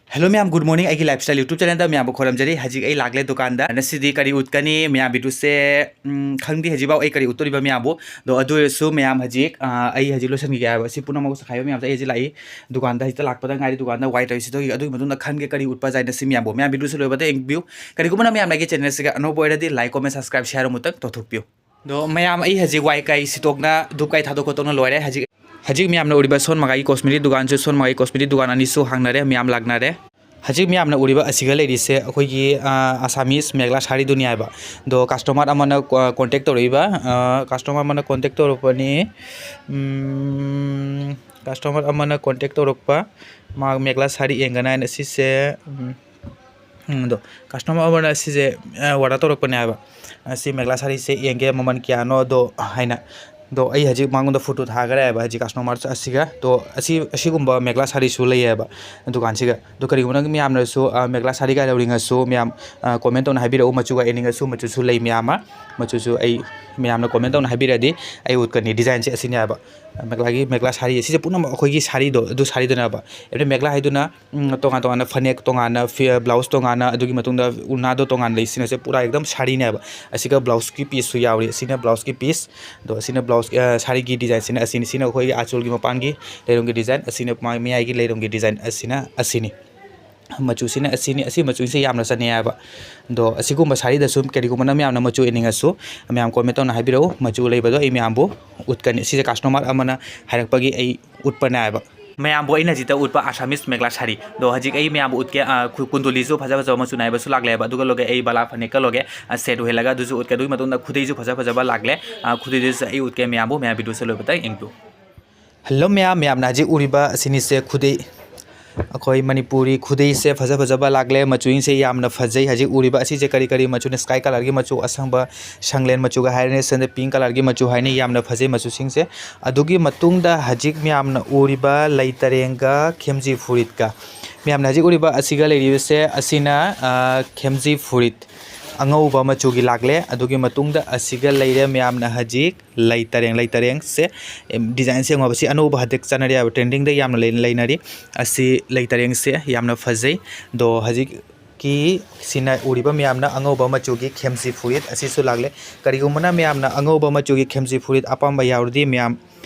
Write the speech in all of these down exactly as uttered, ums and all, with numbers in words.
Hello ꯃꯌꯥꯝ, good morning꯫ ꯑꯩꯒꯤ lifestyle YouTube channelꯗ ꯃꯌꯥꯝꯕꯨ ꯈꯣꯏꯔꯝꯖꯔꯤ꯫ ꯍꯧꯖꯤꯛ ꯑꯩ ꯂꯥꯛꯂꯦ ꯗꯨꯀꯥꯟꯗ꯫ ꯉꯁꯤꯗꯤ ꯀꯔꯤ ꯎꯠꯀꯅꯤ ꯃꯌꯥꯝ videoꯁꯦ, ꯎꯝ, ꯈꯪꯗꯦ ꯍꯧꯖꯤꯛꯐꯥꯎ ꯑꯩ ꯀꯔꯤ ꯎꯠꯇꯣꯔꯤꯕ ꯃꯌꯥꯝꯕꯨ꯫ ꯑꯗꯣ ꯑꯗꯨ ꯑꯣꯏꯔꯁꯨ ꯃꯌꯥꯝ ꯍꯧꯖꯤꯛ, ꯑ, ꯑꯩ ꯍꯧꯖꯤꯛ ꯂꯣꯏꯁꯤꯟꯈꯤꯒꯦ ꯍꯥꯏꯕ꯫ ꯁꯤ ꯄꯨꯝꯅꯃꯛ ꯆꯈꯥꯏꯕ ꯃꯌꯥꯝꯁꯦ ꯑꯩ ꯍꯧꯖꯤꯛ ꯂꯥꯛꯏ꯫ ꯗꯨꯀꯥꯟꯗ ꯍꯧꯖꯤꯛꯇ ꯂꯥꯛꯄꯗ ꯉꯥꯏꯔꯤ꯫ ꯗꯨꯀꯥꯟꯗ ꯋꯥꯏ ꯇꯧꯔꯤꯁꯤ ꯇꯧꯈꯤꯒꯦ꯫ ꯑꯗꯨꯒꯤ ꯃꯇꯨꯡꯗ ꯈꯟꯒꯦ ꯀꯔꯤ ꯎꯠꯄ ꯌꯥꯏꯅ ꯁꯤ ꯃꯌꯥꯝꯕꯨ꯫ ꯃꯌꯥꯝ videoꯁꯦ ꯂꯣꯏꯕꯗ ꯌꯦꯡꯕꯤꯌꯨ꯫ ꯀꯔꯤꯒꯨꯝꯕ ꯅ ꯃꯌꯥꯝꯅ ꯑꯩꯒꯤ channelꯁꯤꯒ ꯑꯅꯧꯕ ꯑꯣꯏꯔꯗꯤ like, comment, subscribe, share ꯑꯃꯨꯛꯇꯪ ꯇꯧꯊꯣꯛꯄꯤꯌꯨ꯫ ꯑꯗꯣ ꯃꯌꯥꯝ ꯑꯩ ꯍꯧꯖꯤꯛ ꯋꯥꯏ ꯀꯩ ꯁꯤꯠꯇꯣꯛꯅ ꯙꯨꯞ ꯀꯩ ꯊꯥꯗꯣꯛ ꯈꯣꯠꯇꯣꯛꯅ ꯂꯣꯏꯔꯦ꯫ ꯍꯧꯖꯤꯛ, ꯍꯧꯖꯤꯛ ꯃꯌꯥꯝꯅ ꯎꯔꯤꯕ ꯁꯣꯟ ꯃꯒꯥꯏꯒꯤ cosmetic ꯗꯨꯀꯥꯟꯁꯨ, ꯁꯣꯟ ꯃꯒꯥꯏ cosmetic ꯗꯨꯀꯥꯟ ꯑꯅꯤꯁꯨ ꯍꯥꯡꯅꯔꯦ, ꯃꯌꯥꯝ ꯂꯥꯛꯅꯔꯦ꯫ ꯍꯧꯖꯤꯛ ꯃꯌꯥꯝꯅ ꯎꯔꯤꯕ ꯑꯁꯤꯒ ꯂꯩꯔꯤꯁꯦ ꯑꯩꯈꯣꯏꯒꯤ, ꯑ, Assamese ꯃꯦꯈꯂꯥ ꯁꯥꯔꯤꯗꯨꯅꯤ ꯍꯥꯏꯕ꯫ ꯑꯗꯣ customer ꯑꯃꯅ, ꯑ, contact ꯇꯧꯔꯛꯏꯕ, ꯑ, customer ꯑꯃꯅ contact ꯇꯧꯔꯛꯄꯅꯤ꯫ ꯎꯝ, customer ꯑꯃꯅ contact ꯇꯧꯔꯛꯄ, ꯃꯥ ꯃꯦꯈꯂꯥ ꯁꯥꯔꯤ ꯌꯦꯡꯒꯅꯤ ꯍꯥꯏꯅ ꯁꯤꯁꯦ, ꯎꯝ, ꯎꯝ, ꯑꯗꯣ customer ꯑꯃꯅ ꯁꯤꯁꯦ, ꯑ, order ꯇꯧꯔꯛꯄꯅꯦ ꯍꯥꯏꯕ꯫ ꯑ, ꯁꯤ ꯃꯦꯈꯂꯥ ꯁꯥꯔꯤꯁꯦ ꯌꯦꯡꯒꯦ, ꯃꯃꯜ ꯀꯌꯥꯅꯣ ꯑꯗꯣ ꯍꯥꯏꯅ꯫ ꯑꯗꯣ ꯑꯩ ꯍꯧꯖꯤꯛ ꯃꯉꯣꯟꯗ photo ꯊꯥꯈ꯭ꯔꯦ ꯍꯥꯏꯕ, ꯍꯧꯖꯤꯛ customer ꯑꯁꯤꯒ꯫ ꯑꯗꯣ ꯑꯁꯤ, ꯑꯁꯤꯒꯨꯝꯕ ꯃꯦꯈꯂꯥ ꯁꯥꯔꯤꯁꯨ ꯂꯩꯌꯦꯕ ꯗꯨꯀꯥꯟꯁꯤꯒ꯫ ꯑꯗꯣ ꯀꯔꯤꯒꯨꯝꯕ ꯅꯪ ꯃꯌꯥꯝꯅꯁꯨ, ꯑ, ꯃꯦꯈꯂꯥ ꯁꯥꯔꯤꯒ ꯂꯧꯅꯤꯡꯉꯁꯨ ꯃꯌꯥꯝ, ꯑ, comment ꯇꯧꯅ ꯍꯥꯏꯕꯤꯔꯛꯎ꯫ ꯃꯆꯨꯒ ꯌꯦꯡꯅꯤꯡꯉꯁꯨ ꯃꯆꯨꯁꯨ ꯂꯩ ꯃꯌꯥꯝ ꯑꯃ꯫ ꯃꯆꯨꯁꯨ ꯑꯩ ꯃꯌꯥꯝꯅ comment ꯇꯧꯅ ꯍꯥꯏꯕꯤꯔꯗꯤ ꯑꯩ ꯎꯠꯀꯅꯤ꯫ Designꯁꯦ ꯑꯁꯤꯅꯦ ꯍꯥꯏꯕ꯫ ꯃꯦꯈꯂꯥꯒꯤ, ꯃꯦꯈꯂꯥ ꯁꯥꯔꯤ ꯑꯁꯤꯁꯦ ꯄꯨꯝꯅꯃꯛ ꯑꯩꯈꯣꯏꯒꯤ ꯁꯥꯔꯤꯗꯣ, ꯑꯗꯨ ꯁꯥꯔꯤꯗꯨꯅꯦꯕ꯫ ꯑꯦꯕ꯭ꯔꯤ ꯃꯦꯈꯂꯥ ꯍꯥꯏꯗꯨꯅ ꯎꯝ, ꯇꯣꯉꯥꯟ ꯇꯣꯉꯥꯟꯅ ꯐꯅꯦꯛ ꯇꯣꯉꯥꯟꯅ, ꯐꯤ-, blouse ꯇꯣꯉꯥꯟꯅ, ꯑꯗꯨꯒꯤ ꯃꯇꯨꯡꯗ ꯎꯅꯥꯗꯣ ꯇꯣꯉꯥꯟꯅ ꯂꯩ꯫ ꯁꯤꯅꯁꯦ ꯄꯨꯔꯥ ꯑꯦꯛꯗꯝ ꯁꯥꯔꯤꯅꯦꯕ꯫ ꯑꯁꯤꯒ blouseꯀꯤ pieceꯁꯨ ꯌꯥꯎꯔꯤ꯫ ꯑꯁꯤꯅ blouseꯀꯤ piece, ꯑꯗꯣ ꯑꯁꯤꯅ blouse, ꯑ, ꯁꯥꯔꯤꯒꯤ designꯁꯤꯅ ꯑꯁꯤꯅꯤ꯫ ꯁꯤꯅ ꯑꯩꯈꯣꯏꯒꯤ ꯑꯥꯆꯣꯜꯒꯤ ꯃꯄꯥꯟꯒꯤ ꯂꯩꯔꯣꯡꯒꯤ design, ꯑꯁꯤꯅ ꯃꯥ-, ꯃꯌꯥꯏꯒꯤ ꯂꯩꯔꯣꯡꯒꯤ design ꯑꯁꯤꯅ ꯑꯁꯤꯅꯤ꯫ ꯃꯆꯨꯁꯤꯅ ꯑꯁꯤꯅꯤ꯫ ꯑꯁꯤ ꯃꯆꯨꯁꯦ ꯌꯥꯝꯅ ꯆꯠꯅꯩ ꯍꯥꯏꯕ꯫ ꯑꯗꯣ ꯑꯁꯤꯒꯨꯝꯕ ꯁꯥꯔꯤꯗꯁꯨ ꯀꯔꯤꯒꯨꯝꯕꯅ ꯃꯌꯥꯝꯅ ꯃꯆꯨ ꯌꯦꯡꯅꯤꯡꯉꯁꯨ ꯃꯌꯥꯝ comment ꯇꯧꯅ ꯍꯥꯏꯕꯤꯔꯛꯎ꯫ ꯃꯆꯨ ꯂꯩꯕꯗꯣ ꯑꯩ ꯃꯌꯥꯝꯕꯨ ꯎꯠꯀꯅꯤ꯫ ꯁꯤꯁꯦ customer ꯑꯃꯅ ꯍꯥꯏꯔꯛꯄꯒꯤ ꯑꯩ ꯎꯠꯄꯅꯦ ꯍꯥꯏꯕ꯫ ꯃꯌꯥꯝꯕꯨ ꯑꯩꯅ ꯍꯧꯖꯤꯛꯇ ꯎꯠꯄ Assamese ꯃꯦꯈꯂꯥ ꯁꯥꯔꯤ꯫ ꯑꯗꯣ ꯍꯧꯖꯤꯛ ꯑꯩ ꯃꯌꯥꯝꯕꯨ ꯎꯠꯀꯦ, ꯑ, ꯈꯨ-, ꯀꯨꯟꯗꯨꯂꯤꯁꯨ ꯐꯖ ꯐꯖꯕ ꯃꯆꯨ ꯅꯥꯏꯕꯁꯨ ꯂꯥꯛꯂꯦꯕ꯫ ꯑꯗꯨꯒ ꯂꯣꯏꯒꯦ ꯑꯩ ꯕꯥꯂꯥ ꯐꯅꯦꯛꯀ ꯂꯣꯏꯒꯦ, ꯑ, set ꯑꯣꯏꯍꯜꯂꯒ ꯑꯗꯨꯁꯨ ꯎꯠꯀꯦ꯫ ꯑꯗꯨꯒꯤ ꯃꯇꯨꯡꯗ ꯈꯨꯗꯩꯁꯨ ꯐꯖ ꯐꯖꯕ ꯂꯥꯛꯂꯦ꯫ ꯑ, ꯈꯨꯗꯩꯗꯨꯁꯨ ꯑꯩ ꯎꯠꯀꯦ ꯃꯌꯥꯝꯕꯨ, ꯃꯌꯥꯝ videoꯁꯦ ꯂꯣꯏꯕꯇ ꯌꯦꯡꯕꯤꯌꯨ꯫ Hello ꯃꯌꯥꯝ, ꯃꯌꯥꯝꯅ ꯍꯧꯖꯤꯛ ꯎꯔꯤꯕ ꯑꯁꯤꯅꯤꯁꯦ ꯈꯨꯗꯩ, ꯑꯩꯈꯣꯏ ꯃꯅꯤꯄꯨꯔꯤ ꯈꯨꯗꯩꯁꯦ ꯐꯖ ꯐꯖꯕ ꯂꯥꯛꯂꯦ꯫ ꯃꯆꯨꯁꯤꯡꯁꯦ ꯌꯥꯝꯅ ꯐꯖꯩ꯫ ꯍꯧꯖꯤꯛ ꯎꯔꯤꯕ ꯑꯁꯤꯁꯦ ꯀꯔꯤ ꯀꯔꯤ ꯃꯆꯨꯅ? Sky colourꯒꯤ ꯃꯆꯨ, ꯑꯁꯪꯕ ꯁꯪꯂꯦꯟ ꯃꯆꯨꯒ ꯍꯥꯏꯔꯅꯤ, ꯁꯟꯗ pink colourꯒꯤ ꯃꯆꯨ ꯍꯥꯏꯅꯤ꯫ ꯌꯥꯝꯅ ꯐꯖꯩ ꯃꯆꯨꯁꯤꯡꯁꯦ꯫ ꯑꯗꯨꯒꯤ ꯃꯇꯨꯡꯗ ꯍꯧꯖꯤꯛ ꯃꯌꯥꯝꯅ ꯎꯔꯤꯕ ꯂꯩ ꯇꯔꯦꯡꯒ ꯈꯦꯝꯖꯤ ꯐꯨꯔꯤꯠꯀ, ꯃꯌꯥꯝꯅ ꯍꯧꯖꯤꯛ ꯎꯔꯤꯕ ꯑꯁꯤꯒ ꯂꯩꯔꯤꯕꯁꯦ ꯑꯁꯤꯅ, ꯑ, ꯈꯦꯝꯖꯤ ꯐꯨꯔꯤꯠ꯫ ꯑꯉꯧꯕ ꯃꯆꯨꯒꯤ ꯂꯥꯛꯂꯦ꯫ ꯑꯗꯨꯒꯤ ꯃꯇꯨꯡꯗ ꯑꯁꯤꯒ ꯂꯩꯔꯦ ꯃꯌꯥꯝꯅ ꯍꯧꯖꯤꯛ ꯂꯩ ꯇꯔꯦꯡ, ꯂꯩ ꯇꯔꯦꯡꯁꯦ, ꯑꯦꯝ, design ꯁꯦ ꯌꯦꯡꯉꯣꯕ꯫ ꯁꯤ ꯑꯅꯧꯕ ꯍꯟꯗꯛ ꯆꯠꯅꯔꯤ ꯍꯥꯏꯕ, trending ꯗ ꯌꯥꯝꯅ ꯂꯩ-, ꯂꯩꯅꯔꯤ꯫ ꯑꯁꯤ ꯂꯩ ꯇꯔꯦꯡꯁꯦ ꯌꯥꯝꯅ ꯐꯖꯩ꯫ ꯑꯗꯣ ꯍꯧꯖꯤꯛꯀꯤ ꯁꯤꯅ ꯎꯔꯤꯕ ꯃꯌꯥꯝꯅ ꯑꯉꯧꯕ ꯃꯆꯨꯒꯤ ꯈꯦꯝꯖꯤ ꯐꯨꯔꯤꯠ ꯑꯁꯤꯁꯨ ꯂꯥꯛꯂꯦ꯫ ꯀꯔꯤꯒꯨꯝꯕꯅ ꯃꯌꯥꯝꯅ ꯑꯉꯧꯕ ꯃꯆꯨꯒꯤ ꯈꯦꯝꯖꯤ ꯐꯨꯔꯤꯠ ꯑꯄꯥꯝꯕ ꯌꯥꯎꯔꯗꯤ ꯃꯌꯥꯝ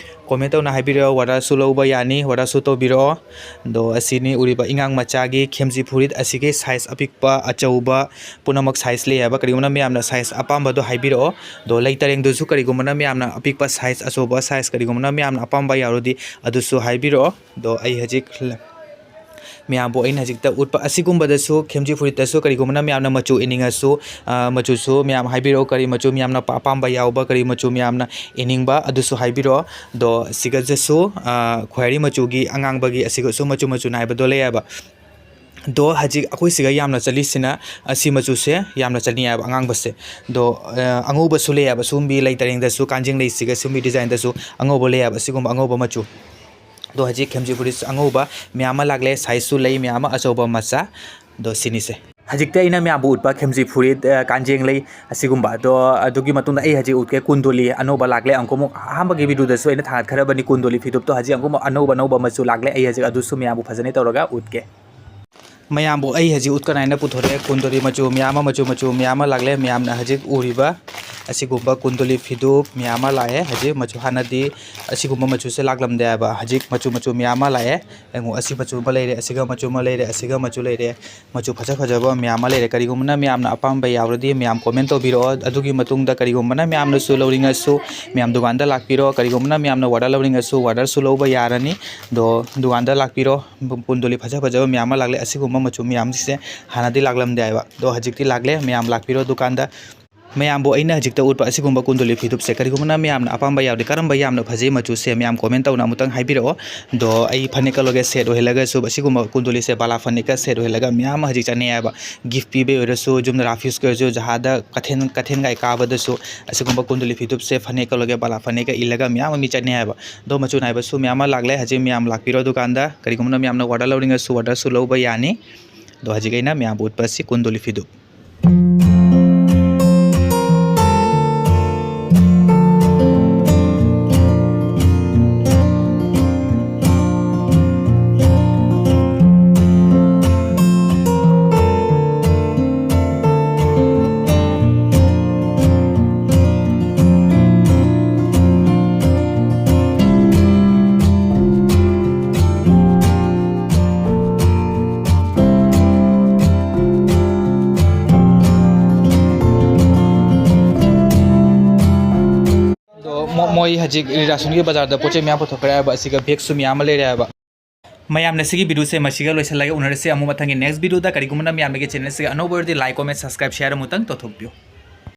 comment ꯇꯧꯅ ꯍꯥꯏꯕꯤꯔꯛꯑꯣ꯫ Order ꯁꯨ ꯂꯧꯕ ꯌꯥꯅꯤ, order ꯁꯨ ꯇꯧꯕꯤꯔꯛꯑꯣ꯫ ꯑꯗꯣ ꯑꯁꯤꯅꯤ ꯎꯔꯤꯕ ꯑꯉꯥꯡ ꯃꯆꯥꯒꯤ ꯈꯦꯝꯖꯤ ꯐꯨꯔꯤꯠ꯫ ꯑꯁꯤꯒꯤ size ꯑꯄꯤꯛꯄ, ꯑꯆꯧꯕ ꯄꯨꯝꯅꯃꯛ size ꯂꯩ ꯍꯥꯏꯕ꯫ ꯀꯔꯤꯒꯨꯝꯕꯅ ꯃꯌꯥꯝꯅ size ꯑꯄꯥꯝꯕꯗꯣ ꯍꯥꯏꯕꯤꯔꯛꯑꯣ꯫ ꯑꯗꯣ ꯂꯩ ꯇꯔꯦꯡꯗꯨꯁꯨ ꯀꯔꯤꯒꯨꯝꯕꯅ ꯃꯌꯥꯝꯅ ꯑꯄꯤꯛꯄ size, ꯑꯆꯧꯕ size, ꯀꯔꯤꯒꯨꯝꯕꯅ ꯃꯌꯥꯝꯅ ꯑꯄꯥꯝꯕ ꯌꯥꯎꯔꯗꯤ ꯑꯗꯨꯁꯨ ꯍꯥꯏꯕꯤꯔꯛꯑꯣ꯫ ꯑꯗꯣ ꯑꯩ ꯍꯧꯖꯤꯛ ꯃꯌꯥꯝꯕꯨ ꯑꯩꯅ ꯍꯧꯖꯤꯛꯇ ꯎꯠꯄ ꯑꯁꯤꯒꯨꯝꯕꯗꯁꯨ, ꯈꯦꯝꯖꯤ ꯐꯨꯔꯤꯠꯇꯁꯨ ꯀꯔꯤꯒꯨꯝꯕꯅ ꯃꯌꯥꯝꯅ ꯃꯆꯨ ꯏꯅꯤꯡꯉꯁꯨ, ꯑ, ꯃꯆꯨꯁꯨ ꯃꯌꯥꯝ ꯍꯥꯏꯕꯤꯔꯛꯑꯣ, ꯀꯔꯤ ꯃꯆꯨ ꯃꯌꯥꯝꯅ ꯑꯄꯥꯝꯕ ꯌꯥꯎꯕ, ꯀꯔꯤ ꯃꯆꯨ ꯃꯌꯥꯝꯅ ꯏꯅꯤꯡꯕ, ꯑꯗꯨꯁꯨ ꯍꯥꯏꯕꯤꯔꯛꯑꯣ꯫ ꯑꯗꯣ ꯁꯤꯒꯗꯁꯨ, ꯑ, ꯈ꯭ꯋꯥꯏꯔꯤ ꯃꯆꯨꯒꯤ ꯑꯉꯥꯡꯕꯒꯤ ꯑꯁꯤꯒꯁꯨ ꯃꯆꯨ ꯃꯆꯨ ꯅꯥꯏꯕꯗꯣ ꯂꯩꯌꯦꯕ꯫ ꯑꯗꯣ ꯍꯧꯖꯤꯛ ꯑꯩꯈꯣꯏ ꯁꯤꯒ ꯌꯥꯝꯅ ꯆꯠꯂꯤꯁꯤꯅ, ꯑ, ꯁꯤ ꯃꯆꯨꯁꯦ ꯌꯥꯝꯅ ꯆꯠꯅꯤꯡꯉꯦꯕ, ꯑꯉꯥꯡꯕꯁꯦ꯫ ꯑꯗꯣ, ꯑ, ꯑꯉꯧꯕꯁꯨ ꯂꯩꯌꯦꯕ, ꯁꯨꯝꯕꯤ ꯂꯩ ꯇꯔꯦꯡꯗꯁꯨ, ꯀꯥꯟꯖꯦꯡ ꯂꯩꯁꯤꯒ ꯁꯨꯝꯕꯤ design ꯗꯁꯨ ꯑꯉꯧꯕ ꯂꯩꯌꯦꯕ, ꯁꯤꯒꯨꯝꯕ ꯑꯉꯧꯕ ꯃꯆꯨ꯫ ꯑꯗꯣ ꯍꯧꯖꯤꯛ ꯈꯦꯝꯖꯤ ꯐꯨꯔꯤꯠ ꯑꯉꯧꯕ ꯃꯌꯥꯝ ꯑꯃ ꯂꯥꯛꯂꯦ, size ꯁꯨ ꯂꯩ ꯃꯌꯥꯝ ꯑꯃ, ꯑꯆꯧꯕ, ꯃꯆꯥ꯫ ꯑꯗꯣ ꯁꯤꯅꯤꯁꯦ꯫ ꯍꯧꯖꯤꯛꯇ ꯑꯩꯅ ꯃꯌꯥꯝꯕꯨ ꯎꯠꯄ ꯈꯦꯝꯖꯤ ꯐꯨꯔꯤꯠ, ꯑ, ꯀꯥꯟꯖꯦꯡ ꯂꯩ ꯑꯁꯤꯒꯨꯝꯕ꯫ ꯑꯗꯣ ꯑꯗꯨꯒꯤ ꯃꯇꯨꯡꯗ ꯑꯩ ꯍꯧꯖꯤꯛ ꯎꯠꯀꯦ ꯀꯨꯟꯗꯣꯂꯤ ꯑꯅꯧꯕ ꯂꯥꯛꯂꯦ꯫ ꯑꯃꯨꯛ ꯑꯍꯥꯟꯕꯒꯤ video ꯗꯁꯨ ꯑꯩꯅ ꯊꯥꯒꯠꯈ꯭ꯔꯕꯅꯤ ꯀꯨꯟꯗꯣꯂꯤ ꯐꯤꯗꯨꯞꯇꯣ꯫ ꯍꯧꯖꯤꯛ ꯑꯃꯨꯛ ꯑꯅꯧꯕ ꯑꯅꯧꯕ ꯃꯆꯨ ꯂꯥꯛꯂꯦ꯫ ꯑꯩ ꯍꯧꯖꯤꯛ ꯑꯗꯨꯁꯨ ꯃꯌꯥꯝꯕꯨ ꯐꯖꯅ ꯇꯧꯔꯒ ꯎꯠꯀꯦ꯫ ꯃꯌꯥꯝꯕꯨ ꯑꯩ ꯍꯧꯖꯤꯛ ꯎꯠꯀꯅꯥꯏꯅ ꯄꯨꯊꯣꯔꯛꯑꯦ꯫ ꯀꯨꯟꯗꯣꯂꯤ ꯃꯆꯨ ꯃꯌꯥꯝ ꯑꯃ, ꯃꯆꯨ ꯃꯆꯨ ꯃꯌꯥꯝ ꯑꯃ ꯂꯥꯛꯂꯦ꯫ ꯃꯌꯥꯝꯅ ꯍꯧꯖꯤꯛ ꯎꯔꯤꯕ ꯑꯁꯤꯒꯨꯝꯕ ꯀꯨꯟꯗꯣꯂꯤ ꯐꯤꯗꯨꯞ ꯃꯌꯥꯝ ꯑꯃ ꯂꯥꯛꯑꯦ꯫ ꯍꯧꯖꯤꯛ ꯃꯆꯨ ꯍꯥꯟꯅꯗꯤ ꯑꯁꯤꯒꯨꯝꯕ ꯃꯆꯨꯁꯦ ꯂꯥꯛꯂꯝꯗꯦ ꯍꯥꯏꯕ꯫ ꯍꯧꯖꯤꯛ ꯃꯆꯨ ꯃꯆꯨ ꯃꯌꯥꯝ ꯑꯃ ꯂꯥꯛꯑꯦ꯫ ꯌꯦꯡꯉꯨ, ꯑꯁꯤ ꯃꯆꯨ ꯑꯃ ꯂꯩꯔꯦ, ꯑꯁꯤꯒ ꯃꯆꯨ ꯑꯃ ꯂꯩꯔꯦ, ꯑꯁꯤꯒ ꯃꯆꯨ ꯂꯩꯔꯦ, ꯃꯆꯨ ꯐꯖ ꯐꯖꯕ ꯃꯌꯥꯝ ꯑꯃ ꯂꯩꯔꯦ꯫ ꯀꯔꯤꯒꯨꯝꯕꯅ ꯃꯌꯥꯝꯅ ꯑꯄꯥꯝꯕ ꯌꯥꯎꯔꯗꯤ ꯃꯌꯥꯝ comment ꯇꯧꯕꯤꯔꯛꯑꯣ꯫ ꯑꯗꯨꯒꯤ ꯃꯇꯨꯡꯗ ꯀꯔꯤꯒꯨꯝꯕꯅ ꯃꯌꯥꯝꯅꯁꯨ ꯂꯧꯅꯤꯡꯉꯁꯨ ꯃꯌꯥꯝ ꯗꯨꯀꯥꯟꯗ ꯂꯥꯛꯄꯤꯔꯣ꯫ ꯀꯔꯤꯒꯨꯝꯕꯅ ꯃꯌꯥꯝꯅ order ꯂꯧꯅꯤꯡꯉꯁꯨ order ꯁꯨ ꯂꯧꯕ ꯌꯥꯔꯅꯤ꯫ ꯑꯗꯣ ꯗꯨꯀꯥꯟꯗ ꯂꯥꯛꯄꯤꯔꯣ꯫ ꯀꯨꯟꯗꯣꯂꯤ ꯐꯖ ꯐꯖꯕ ꯃꯌꯥꯝ ꯑꯃ ꯂꯥꯛꯂꯦ꯫ ꯑꯁꯤꯒꯨꯝꯕ ꯃꯆꯨ ꯃꯌꯥꯝꯁꯤꯡꯁꯦ ꯍꯥꯟꯅꯗꯤ ꯂꯥꯛꯂꯝꯗꯦ ꯍꯥꯏꯕ, ꯑꯗꯣ ꯍꯧꯖꯤꯛꯇꯤ ꯂꯥꯛꯂꯦ꯫ ꯃꯌꯥꯝ ꯂꯥꯛꯄꯤꯔꯣ ꯗꯨꯀꯥꯟꯗ꯫ ꯃꯌꯥꯝꯕꯨ ꯑꯩꯅ ꯍꯧꯖꯤꯛꯇ ꯎꯠꯄ ꯑꯁꯤꯒꯨꯝꯕ ꯀꯨꯟꯗꯣꯂꯤ ꯐꯤꯗꯨꯞꯁꯦ ꯀꯔꯤꯒꯨꯝꯕꯅ ꯃꯌꯥꯝꯅ ꯑꯄꯥꯝꯕ ꯌꯥꯎꯔꯗꯤ, ꯀꯔꯝꯕ ꯌꯥꯝꯅ ꯐꯖꯩ ꯃꯆꯨꯁꯦ, ꯃꯌꯥꯝ comment ꯇꯧꯅ ꯑꯃꯨꯛꯇꯪ ꯍꯥꯏꯕꯤꯔꯛꯑꯣ꯫ ꯑꯗꯣ ꯑꯩ ꯐꯅꯦꯛꯀ ꯂꯣꯏꯒꯦ set ꯑꯣꯏꯍꯜꯂꯒꯁꯨ ꯑꯁꯤꯒꯨꯝꯕ ꯀꯨꯟꯗꯣꯂꯤꯁꯦ ꯕꯥꯂꯥ ꯐꯅꯦꯛꯀ set ꯑꯣꯏꯍꯜꯂꯒ ꯃꯌꯥꯝ ꯑꯃ ꯍꯧꯖꯤꯛ ꯆꯠꯅꯩ ꯍꯥꯏꯕ꯫ Gift ꯄꯤꯕꯩ ꯑꯣꯏꯔꯁꯨ, ꯌꯨꯝꯗ ꯔꯥꯐꯤꯁꯀꯤ ꯑꯣꯏꯔꯁꯨ, ꯖꯍꯥꯗ ꯀꯊꯦꯟ, ꯀꯊꯦꯟꯒꯥꯏ ꯀꯥꯕꯗꯁꯨ ꯑꯁꯤꯒꯨꯝꯕ ꯀꯨꯟꯗꯣꯂꯤ ꯐꯤꯗꯨꯞꯁꯦ ꯐꯅꯦꯛꯀ ꯂꯣꯏꯒꯦ ꯕꯥꯂꯥ ꯐꯅꯦꯛꯀ ꯏꯜꯂꯒ ꯃꯌꯥꯝ ꯑꯃ ꯃꯤ ꯆꯠꯅꯩ ꯍꯥꯏꯕ꯫ ꯑꯗꯣ ꯃꯆꯨ ꯅꯥꯏꯕꯁꯨ ꯃꯌꯥꯝ ꯑꯃ ꯂꯥꯛꯂꯦ꯫ ꯍꯧꯖꯤꯛ ꯃꯌꯥꯝ ꯂꯥꯛꯄꯤꯔꯣ ꯗꯨꯀꯥꯟꯗ꯫ ꯀꯔꯤꯒꯨꯝꯕꯅ ꯃꯌꯥꯝꯅ order ꯂꯧꯅꯤꯡꯉꯁꯨ order ꯁꯨ ꯂꯧꯕ ꯌꯥꯅꯤ꯫ ꯑꯗꯣ ꯍꯧꯖꯤꯛ ꯑꯩꯅ ꯃꯌꯥꯝꯕꯨ ꯎꯠꯄ ꯑꯁꯤ ꯀꯨꯟꯗꯣꯂꯤ ꯐꯤꯗꯨꯞ꯫ ꯑꯩ ꯍꯧꯖꯤꯛ ꯔꯤꯔꯥꯁꯟꯒꯤ ꯕꯖꯥꯔꯗ ꯄꯣꯠ ꯆꯩ ꯃꯌꯥꯝ ꯄꯨꯊꯣꯛꯈ꯭ꯔꯦ ꯍꯥꯏꯕ, ꯑꯁꯤꯒ ꯕꯦꯒꯁꯨ ꯃꯌꯥꯝ ꯑꯃ ꯂꯩꯔꯦ ꯍꯥꯏꯕ꯫ ꯃꯌꯥꯝꯅ ꯁꯤꯒꯤ ꯚꯤꯗꯤꯑꯣꯁꯦ ꯃꯁꯤꯒ ꯂꯣꯏꯁꯤꯜꯂꯒꯦ꯫ ꯎꯅꯔꯁꯤ ꯑꯃꯨꯛ ꯃꯊꯪꯒꯤ ꯅꯦꯛꯁ ꯚꯤꯗꯤꯑꯣꯗ꯫ ꯀꯔꯤꯒꯨꯝꯕ ꯅꯝ ꯌꯥꯝꯕꯒꯤ ꯆꯦꯅꯦꯜꯁꯤꯒ ꯑꯅꯧꯕ ꯑꯣꯏꯔꯗꯤ ꯂꯥꯏꯛ, ꯀꯣꯃꯦꯟ, ꯁꯕꯁꯀ꯭ꯔꯥꯏꯕ, ꯁꯤꯌꯥꯔ ꯑꯃꯨꯛꯇꯪ ꯇꯧꯊꯣꯛꯄꯤꯌꯨ꯫